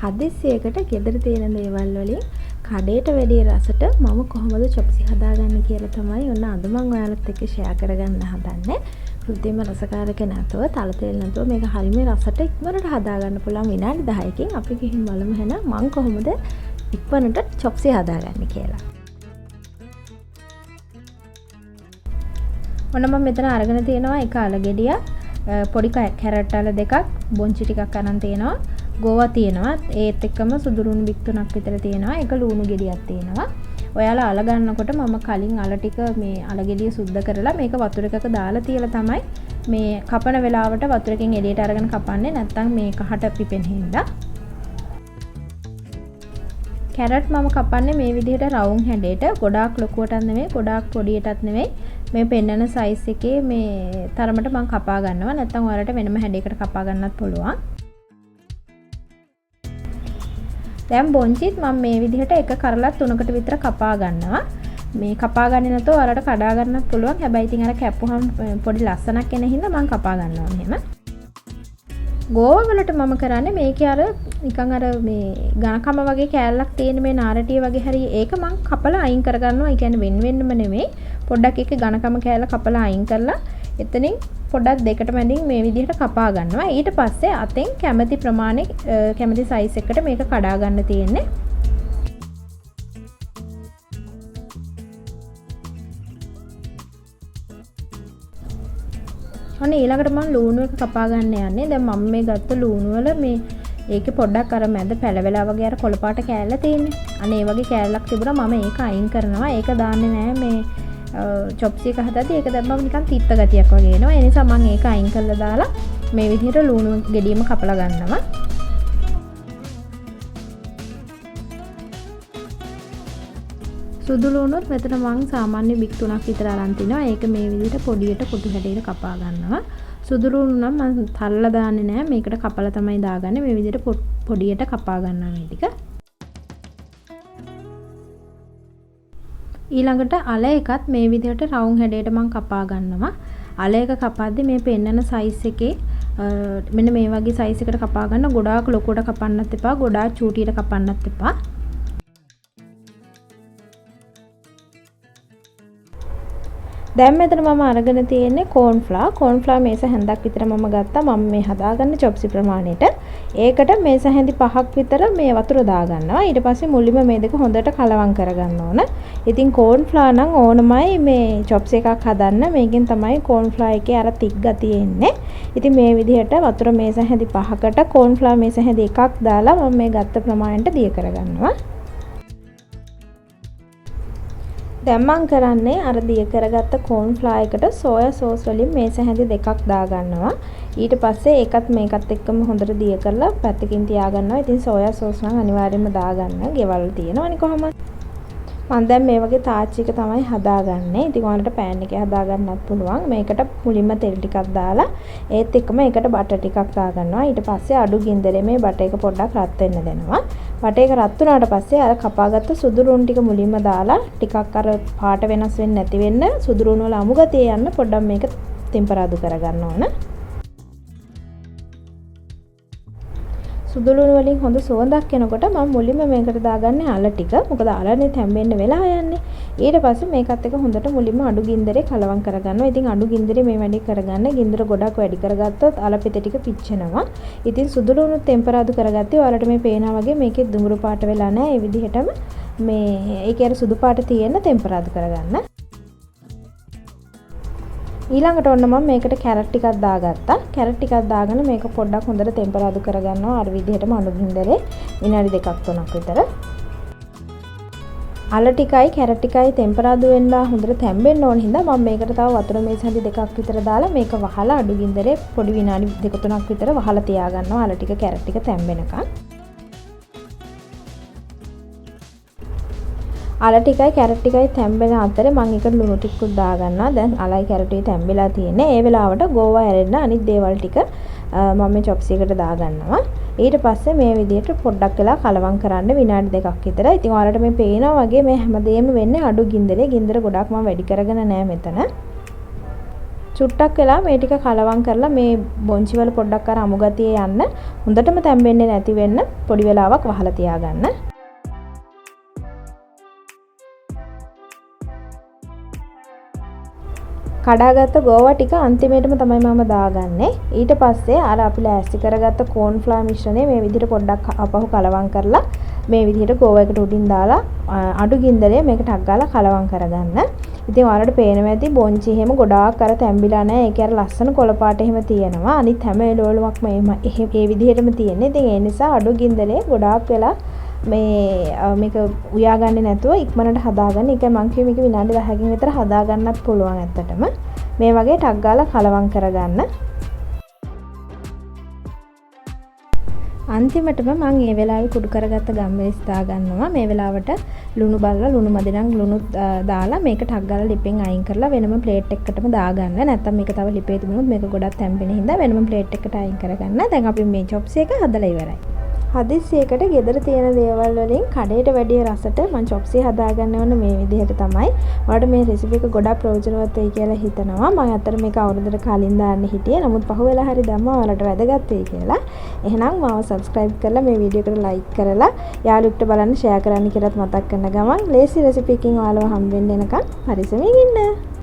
හදිස්සියකට ගෙදර තියෙන දේවල් වලින් කඩේට වැඩිය රසට මම කොහොමද චොප්සි හදාගන්නේ කියලා තමයි ඔන්න අද මං ඔයාලත් එක්ක ෂෙයා කරගන්න හදන්නේ. කෘත්‍රිම රසකාරක නැතුව, තල තෙල් නැතුව මේක හරිම රසට ඉක්මනට හදාගන්න පුළුවන් විනාඩි 10කින්. අපි ගිහින් බලමු එහෙනම් මං කොහොමද ඉක්මනට චොප්සි හදාගන්නේ කියලා. ඔන්න මම මෙතන අරගෙන තියෙනවා එක අල ගෙඩියක්, පොඩි කැරට් අල දෙකක්, බොංචි ටිකක් අරන් තියෙනවා, ගෝවා තියෙනවා, ඒත් එක්කම සුදු ලුණු බික් තුනක් විතර තියෙනවා, එක ලුණු ගෙඩියක් තියෙනවා. ඔයාලා අල ගන්නකොට මම කලින් අල ටික මේ අල ගෙඩිය සුද්ධ කරලා මේක වතුර එකක දාලා තියලා තමයි මේ කපන වෙලාවට වතුර එකෙන් එළියට අරගෙන කපන්නේ, නැත්තම් මේ කහට පිපෙන හින්දා. කැරට් මම කපන්නේ මේ විදිහට රවුම් හැඩයට, ගොඩාක් ලොකුවටත් නෙමෙයි, ගොඩාක් පොඩියටත් නෙමෙයි. මේ පෙන්නන සයිස් එකේ මේ තරමට මං කපා ගන්නවා. නැත්තම් ඔයාලට වෙනම හැඩයකට කපා ගන්නත් පුළුවන්. දැන් බොංචිත් මම මේ විදිහට එක කරලක් තුනකට විතර කපා ගන්නවා. මේ කපා ගන්නේ නැතුව ඔයාලට කඩා ගන්නත් පුළුවන්. හැබැයි ඉතින් අර කැප්පුවහම පොඩි ලස්සනක් එන හින්දා මං කපා ගන්නවා මෙහෙම. ගෝවා වලට මම කරන්නේ මේකේ අර නිකන් අර මේ ඝනකම වගේ කෑල්ලක් තියෙන මේ නාරටිය වගේ හරි ඒක මං කපලා අයින් කරගන්නවා. ඒ කියන්නේ වෙන වෙනම නෙමෙයි. පොඩ්ඩක් ඒකේ ඝනකම කෑල්ල කපලා අයින් කරලා එතනින් පොඩ්ඩක් දෙකට මැදින් මේ විදිහට කපා ගන්නවා. ඊට පස්සේ අතෙන් කැමති ප්‍රමාණය, කැමති සයිස් එකට මේක කඩා ගන්න තියෙන්නේ. ඔන්න ඊළඟට මං ලූණු එක කපා ගන්න යන්නේ. දැන් මම මේ ගත්ත ලූණු වල මේ ඒකේ පොඩ්ඩක් අර මැද පැලවෙලා වගේ අර කොළ පාට කෑල්ල තියෙන්නේ. අනේ ඒ වගේ කෑල්ලක් තිබුණා. මම ඒක අයින් කරනවා. ඒක දාන්නේ නෑ මේ චොප්සි එක හදද්දි. ඒක දැම්මම නිකන් තිත්ත ගතියක් වගේ එනවා. ඒ නිසා මං ඒක අයින් කරලා දාලා මේ විදිහට ලූණු ගෙඩියම කපලා ගන්නවා. සුදු ලුණුත් මෙතන මං සාමාන්‍ය බික් තුනක් විතර අරන් තිනවා. ඒක මේ විදිහට පොඩියට කොටු හැඩයට කපා ගන්නවා. සුදු ලුණු නම් මං තල්ලා දාන්නේ නෑ. මේකට කපලා තමයි දාගන්නේ. මේ විදිහට පොඩියට කපා ගන්නවා මේ ටික. ඊළඟට අල එකත් මේ විදිහට රවුම් හැඩයට මං කපා ගන්නවා. අල එක කපද්දි මේ පෙන්නන සයිස් එකේ, මෙන්න මේ වගේ සයිස් එකට කපා ගන්න. ගොඩාක් ලොකුවට කපන්නත් එපා, ගොඩාක් චූටියට කපන්නත් එපා. දැන් මෙතන මම අරගෙන තියෙන්නේ කෝන් ෆ්ලා. කෝන් ෆ්ලා මේස හැන්දක් විතර මම ගත්තා. මම මේ හදාගන්න චොප්සි ප්‍රමාණයට. ඒකට මේස හැඳි පහක් විතර මේ වතුර දාගන්නවා. ඊට පස්සේ මුලින්ම මේ දෙක හොඳට කලවම් කරගන්න ඕන. ඉතින් කෝන් ෆ්ලා නම් ඕනමයි මේ චොප්සි එකක් හදන්න. මේකෙන් තමයි කෝන් ෆ්ලා එකේ අර තික් ගතිය එන්නේ. ඉතින් මේ විදිහට වතුර මේස හැඳි පහකට කෝන් ෆ්ලා මේස හැඳි එකක් දාලා මම මේ ගත්ත ප්‍රමාණයට දිය කරගන්නවා. දැන් මං කරන්නේ අර දිය කරගත්ත කෝන් ෆ්ලා එකට සෝයා සෝස් වලින් මේස හැඳි දෙකක් දාගන්නවා. ඊට පස්සේ ඒකත් මේකත් එක්කම හොඳට දිය කරලා පැත්තකින් තියාගන්නවා. ඉතින් සෝයා සෝස් නම් අනිවාර්යයෙන්ම දාගන්න. ගෙවල් වල තියෙනවනේ කොහොමද. මං දැන් මේ වගේ තාච්චි එක තමයි හදාගන්නේ. ඉතින් ඔයාලට පෑන් එකේ හදාගන්නත් පුළුවන්. මේකට මුලින්ම තෙල් ටිකක් දාලා ඒත් එක්කම ඒකට බටර් ටිකක් දාගන්නවා. ඊට පස්සේ අඩු ගින්දරේ මේ බටර් එක පොඩ්ඩක් රත් වෙන්න දෙනවා. බටර් එක රත් වුණාට පස්සේ අර කපාගත්ත සුදු ලුණු ටික මුලින්ම දාලා ටිකක් අර පාට වෙනස් වෙන්නේ නැති වෙන්න සුදු ලුණු වල අමු ගතිය යන්න පොඩ්ඩක් මේක තෙම්පරාදු කරගන්න ඕන. සුදු ලුණු වලින් හොඳ සුවඳක් එනකොට මම මුලින්ම මේකට දාගන්නේ අල ටික. මොකද අලනේ තැම්බෙන්න වෙලා යන්නේ. ඊට පස්සේ මේකත් එක්ක හොඳට මුලින්ම අඩු ගින්දරේ කලවම් කරගන්නවා. ඉතින් අඩු ගින්දරේ මේ වැඩේ කරගන්න. ගින්දර ගොඩක් වැඩි කරගත්තොත් අල පෙත ටික පිච්චෙනවා. ඉතින් සුදු ලුණු තෙම්පරාදු කරගත්තේ ඔයාලට මේ පේනා වගේ මේකේ දුඹුරු පාට වෙලා නැහැ. ඒ විදිහටම මේ ඒකේ අර සුදු පාට තියෙන තෙම්පරාදු කරගන්න. ඊළඟට ඔන්න මම මේකට කැරට් ටිකක් දාගත්තා. කැරට් ටිකක් දාගෙන මේක පොඩ්ඩක් හොඳට තෙම්පරාදු කරගන්නවා අර විදිහටම අඩු ගින්දරේ විනාඩි දෙකක් තුනක් විතර. අල ටිකයි කැරට් ටිකයි තෙම්පරාදු වෙලා හොඳට තැම්බෙන්න ඕන හින්දා මම මේකට තව වතුර මේස හැඳි දෙකක් විතර දාලා මේක වහලා අඩු ගින්දරේ පොඩි විනාඩි දෙක තුනක් විතර වහලා තියාගන්නවා අල ටික කැරට් ටික තැම්බෙනකන්. අල ටිකයි කැරට් ටිකයි තැම්බෙන අතරේ මං එකට ලුණු ටිකකුත් දාගන්නවා. දැන් අලයි කැරටුයි තැම්බිලා තියෙන්නේ. ඒ වෙලාවට ගෝවා ඇරෙන්න අනිත් දේවල් ටික, මම මේ චොප්සි එකට දාගන්නවා. ඊට පස්සේ මේ විදිහට පොඩ්ඩක් වෙලා කලවම් කරන්න විනාඩි දෙකක් විතර. ඉතින් ඔයාලට මේ පේනවා වගේ මේ හැමදේම වෙන්නේ අඩු ගින්දරේ. ගින්දර ගොඩක් මම වැඩි කරගෙන නෑ මෙතන. චුට්ටක් වෙලා මේ ටික කලවම් කරලා මේ බොංචි වල පොඩ්ඩක් අර අමු ගතිය යන්න හොඳටම තැම්බෙන්නේ නැති වෙන්න පොඩි වෙලාවක් වහලා තියාගන්න. කඩාගත්ත ගෝවා ටික අන්තිමේටම තමයි මම දාගන්නේ. ඊට පස්සේ අර අපි ලෑස්ති කරගත්ත කෝන් ෆ්ලාර් මිශ්‍රණය මේ විදිහට පොඩ්ඩක් අපහු කලවම් කරලා මේ විදිහට ගෝවා එකට උඩින් දාලා අඩු ගින්දරේ මේක ටක් ගාලා කලවම් කරගන්න. ඉතින් ඔයාලට පේනවා ඇති බොංචි එහෙම ගොඩාක් අර තැම්බිලා නැහැ. ඒකේ අර ලස්සන කොළ පාට එහෙම තියෙනවා. අනිත් හැම එළවලුවක්ම එහෙම ඒ විදිහටම තියෙන්නේ. ඉතින් ඒ නිසා අඩු ගින්දරේ ගොඩාක් වෙලා මේ මේක උයාගන්නේ නැතුව ඉක්මනට හදාගන්න. ඒකයි මං කිව්වේ මේක විනාඩි 10කින් විතර හදාගන්නත් පුළුවන් ඇත්තටම. මේ වගේ ටක් ගාලා කලවම් කරගන්න. අන්තිමටම මං ඒ වෙලාවේ කුඩු කරගත්ත ගම්මිරිස් දාගන්නවා. මේ වෙලාවට ලුණු බලලා ලුණු මදි නම් ලුණුත් දාලා මේක ටක් ගාලා ලිපෙන් අයින් කරලා වෙනම ප්ලේට් එකකටම දාගන්න. නැත්තම් මේක තව ලිපේ තිබුණොත් මේක ගොඩක් තැම්බෙන හින්දා වෙනම ප්ලේට් එකකට අයින් කරගන්න. දැන් අපි මේ චොප්සි එක හදලා ඉවරයි. හදිස්සියකට ගෙදර තියෙන දේවල් වලින් කඩේට වැඩිය රසට මං චොප්සි හදාගන්න ඕන මේ විදිහට තමයි. ඔයාලට මේ රෙසිපි එක ගොඩක් ප්‍රයෝජනවත් වෙයි කියලා හිතනවා. මං ඇත්තට මේක අවුරුද්දට කලින් දාන්න හිටියේ. නමුත් පහුවෙලා හරි දැම්මා ඔයාලට වැදගත් වෙයි කියලා. එහෙනම් මාව සබ්ස්ක්‍රයිබ් කරලා මේ වීඩියෝ එකට ලයික් කරලා යාළුවෙක්ට බලන්න ෂෙයා කරන්න කියලාත් මතක් කරන ගමන් ලේසි රෙසිපි එකකින් ඔයාලව හම්බෙන්න එනකන් පරිස්සමින් ඉන්න.